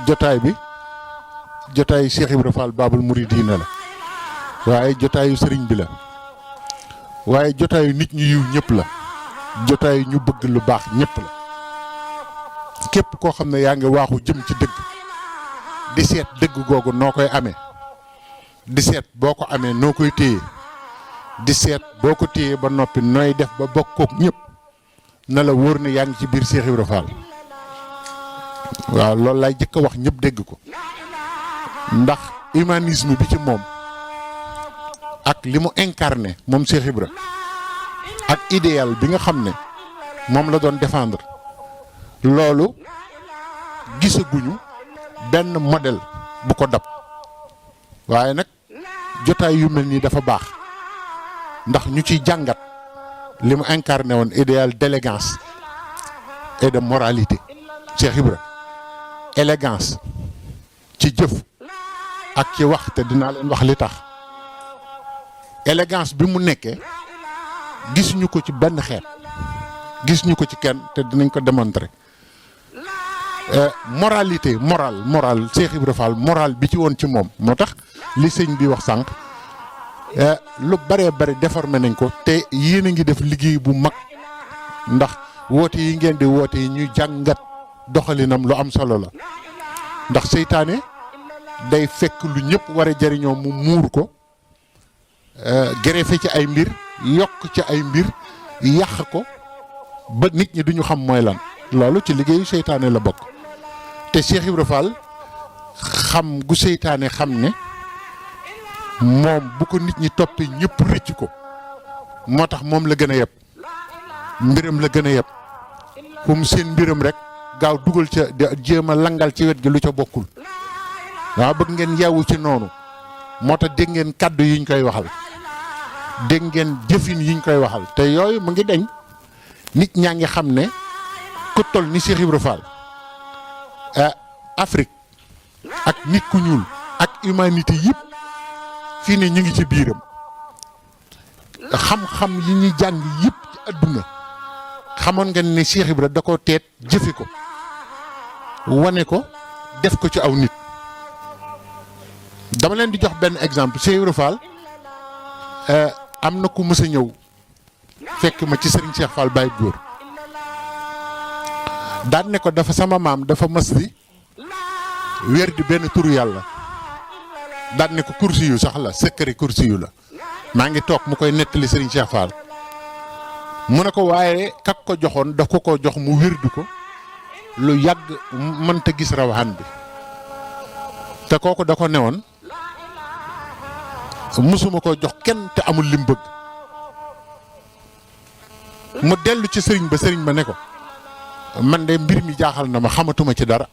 jotaay bi jotaayu Cheikh Ibra Fall Babul Mouridina la waaye jotaayu sëriñ bi la waaye jotaayu nit ñu yiw ñëpp la jotaayu ñu bëgg lu baax ñëpp la képp koo xam ne yaa ngi waaxu jëm ci dëgg di seet dëgg googu noo koy amee di seet boo ko amee noo koy téye di seet boo ko téyee ba noppi nooy def ba bokkook ñëpp na la wóor ne yaa ngi ci biir Cheikh Ibra Fall waaw loolu laay jëkk a wax ñëpp dégg ko ndax humanisme bi ci moom ak li mu incarné moom Cheikh Ibra ak idéal bi nga xam ne moom la doon défendre loolu gisaguñu benn modèle bu ko dab waaye nag jotaay yu mel nii dafa baax ndax ñu ciy jàngat li mu incarné woon idéal d'élégance et de moralité Cheikh Ibra élégance ci jëf ak ci wax te dinaa leen wax li tax élégance bi mu nekkee gis ñu ko ci benn xeet gis ñu ko ci kenn te dinañ ko démontrer moralité moral Cheikh Ibra Fall moral bi ci woon ci moom moo tax li sëñ bi wax sànq lu bëree bëri déformé nañ ko te yéen a ngi def liggéey bu mag ndax woote yi ngeen di woote yi ñuy jàngat doxalinam lu am solo la ndax seytaane day fekk lu ñëpp war a jëriñoo mu muur ko greffé ci ay mbir yokk ci ay mbir yàq ko ba nit ñi duñu xam mooy lan loolu ci liggéeyu seytaane la bokk te Cheikh Ibra Fall xam gu seytaane xam ne moom bu ko nit ñi toppee ñëpp rëcc ko moo tax moom la gën a yeb mbiram la gën a yeb fu mu seen mbiram rek gaaw dugal ca jéem a langal ci wet gi lu ca bokkul waaw bëgg ngeen yeewu ci noonu moo tax dégg ngeen kàddu yiñ koy waxal dégg ngeen jëfin yiñ koy waxal te yooyu mu ngi deñ nit ñaa ngi xam ne ku toll ni Cheikh Ibra Fall Afrique ak nit ku ñuul ak humanité yëpp fii ne ñu ngi ci biiram xam-xam yi ñuy jàng yëpp ci àdduna xamoon nga ne Cheikh Ibra da ko teet jëfe ko wane ko def ko ci aw nit dama leen di jox benn exemple Cheikh Ibra Fall am na ku mës a ñëw fekk ma ci Serigne Cheikh Fall Baye Góor daan ne ko dafa sama maam dafa mës di wér di benn turu yàlla daan ne ko kursi yu sax la secret kursi yu la maa ngi toog mu koy nettali Serigne Cheikh Fall mu ne ko waaye kak ko joxoon daf ko jox mu wérdu ko lu yàgg mënta gis rawaxaan bi te kooku da ko newoon musuma ko jox kenn te amul lim bëgg mu dellu ci sëriñ ba ne ko man de mbir mi jaaxal na ma xamatuma ci dara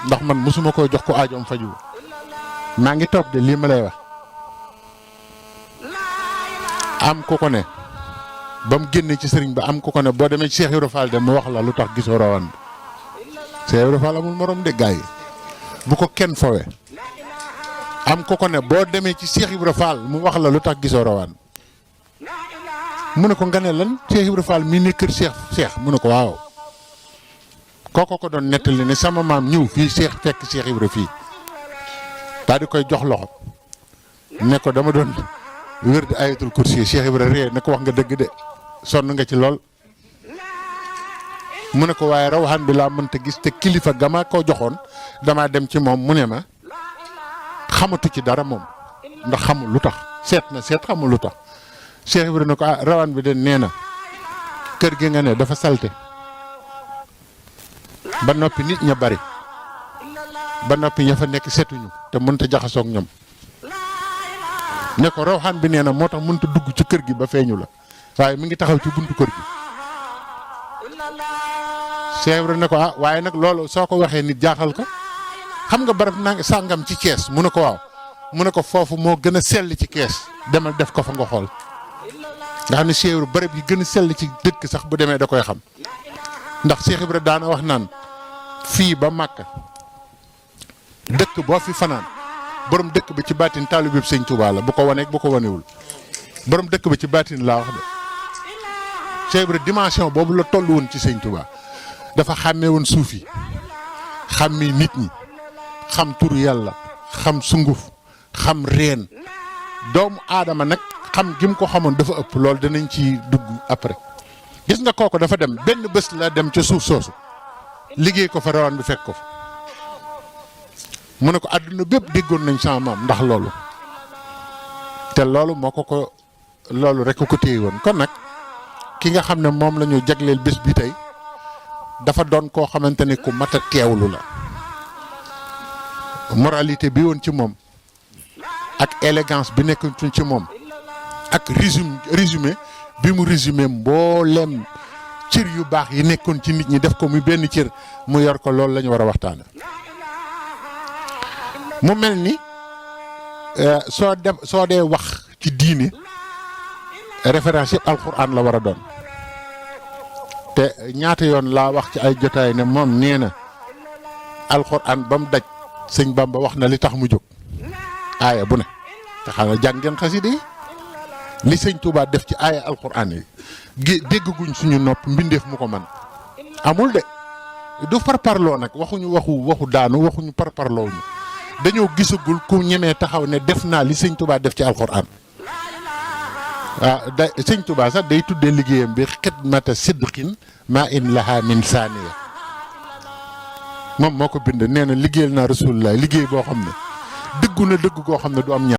ndax man musuma ko jox ko aajoom faju maa ngi toog de lii ma lay wax am ko ko ne ba mu génne ci sëriñ ba am ko ko ne boo demee ci Cheikh Ibra Fall de mu wax la lu tax gisoo rawaan bi Cheikh Ibra Fall amul morom de gaay yi bu ko kenn fowe am ko ko ne boo demee ci Cheikh Ibra Fall mu wax la lu tax gisoo rawaan mu ne ko nga ne lan Cheikh Ibra Fall mii ne kër Cheikh mu ne ko waaw kooko ko doon nettali ne sama maam ñëw fii fekk Cheikh Ibra fii daal di koy jox loxo ne ko dama doon wér di ayatul kursi Cheikh Ibra ree ne ko wax nga dëgg de sonn nga ci lool mu ne ko waaye rawaxaan bi laa mënta gis te kilifa gama ko joxoon damaa dem ci moom mu ne ma xamatu ci dara moom ndax xamul lu tax seet xamul lu tax Cheikh Ibra ne ko rawaan bi de nee na kër gi nga ne dafa salte ba noppi nit ña bari ba noppi ña fa nekk setuñu te mënta jaxasoog ñoom ne ko rawxaan bi nee na moo tax mënta dugg ci kër gi ba feeñu la waaye mi ngi taxaw ci buntu kër gi Cheikh Ibra ne ko waaye nag loolu soo ko waxee nit jaaxal ko xam nga barab naa sàngam ci Kees mu ne ko waaw mu ne ko foofu moo gën a sell ci Kees demal def ko fa nga xool nga xam ne Cheikh Ibra barab yi gën a sell ci dëkk sax bu demee da koy xam ndax Cheikh Ibra daana wax naan fii ba Màkka dëkk boo fi fanaan borom dëkk bi ci baatin taalibe bi Sëñ Tuubaa la bu ko waneeg bu ko wanewul borom dëkk bi ci baatin laa wax de Cheikh Ibra dimension boobu la toll woon ci Sëñ Tuubaa dafa xàmmee woon suuf yi xàmmi nit ñi xam turu yàlla xam sunguf xam reen doomu aadama nag xam gi mu ko xamoon dafa ëpp loolu danañ ci dugg après. gis nga kooku dafa dem benn bés la dem ca suuf soosu liggéey ko fa rawaan bi fekk ko fa mu ne ko àdduna bépp déggoon nañ sama maam ndax loolu te loolu moo ko loolu rek ko téye woon. kon nag ki nga xam ne moom la ñu jagleel bés bi tey dafa doon koo xamante ne ku mat a teewlu la moralité bi woon ci moom ak élégance bi nekkoon ci moom ak résumé bi mu résumé mboolem cër yu baax yi nekkoon ci nit ñi def ko muy benn cër mu yor ko loolu la ñu war a waxtaane mu mel ni soo dee wax ci diine référence yëpp alxuraan la war a doon te ñaata yoon laa wax ci ay jotaay ne moom nee na alxuraan ba mu daj sëñ Bamba wax na li tax mu jóg aaya bu ne te xanaa jàng ngeen xasida yi li sëñ Touba def ci aaya alxuraan yi dégguñ suñu nopp mbindeef mu ko man amul de du parparloo nag waxuñu waxu daanu waxuñu parparloo ñu dañoo gisagul ku ñemee taxaw ne def naa li sëñ Touba def ci alxuraan waaw sëñ Touba sax day tuddee liggéeyam bi xidmata sidqin ma in laha min saaniya moom moo ko bind nee na liggéeyal naa rasulullah liggéey boo xam ne dëggu na dëgg goo xam ne du am ñaar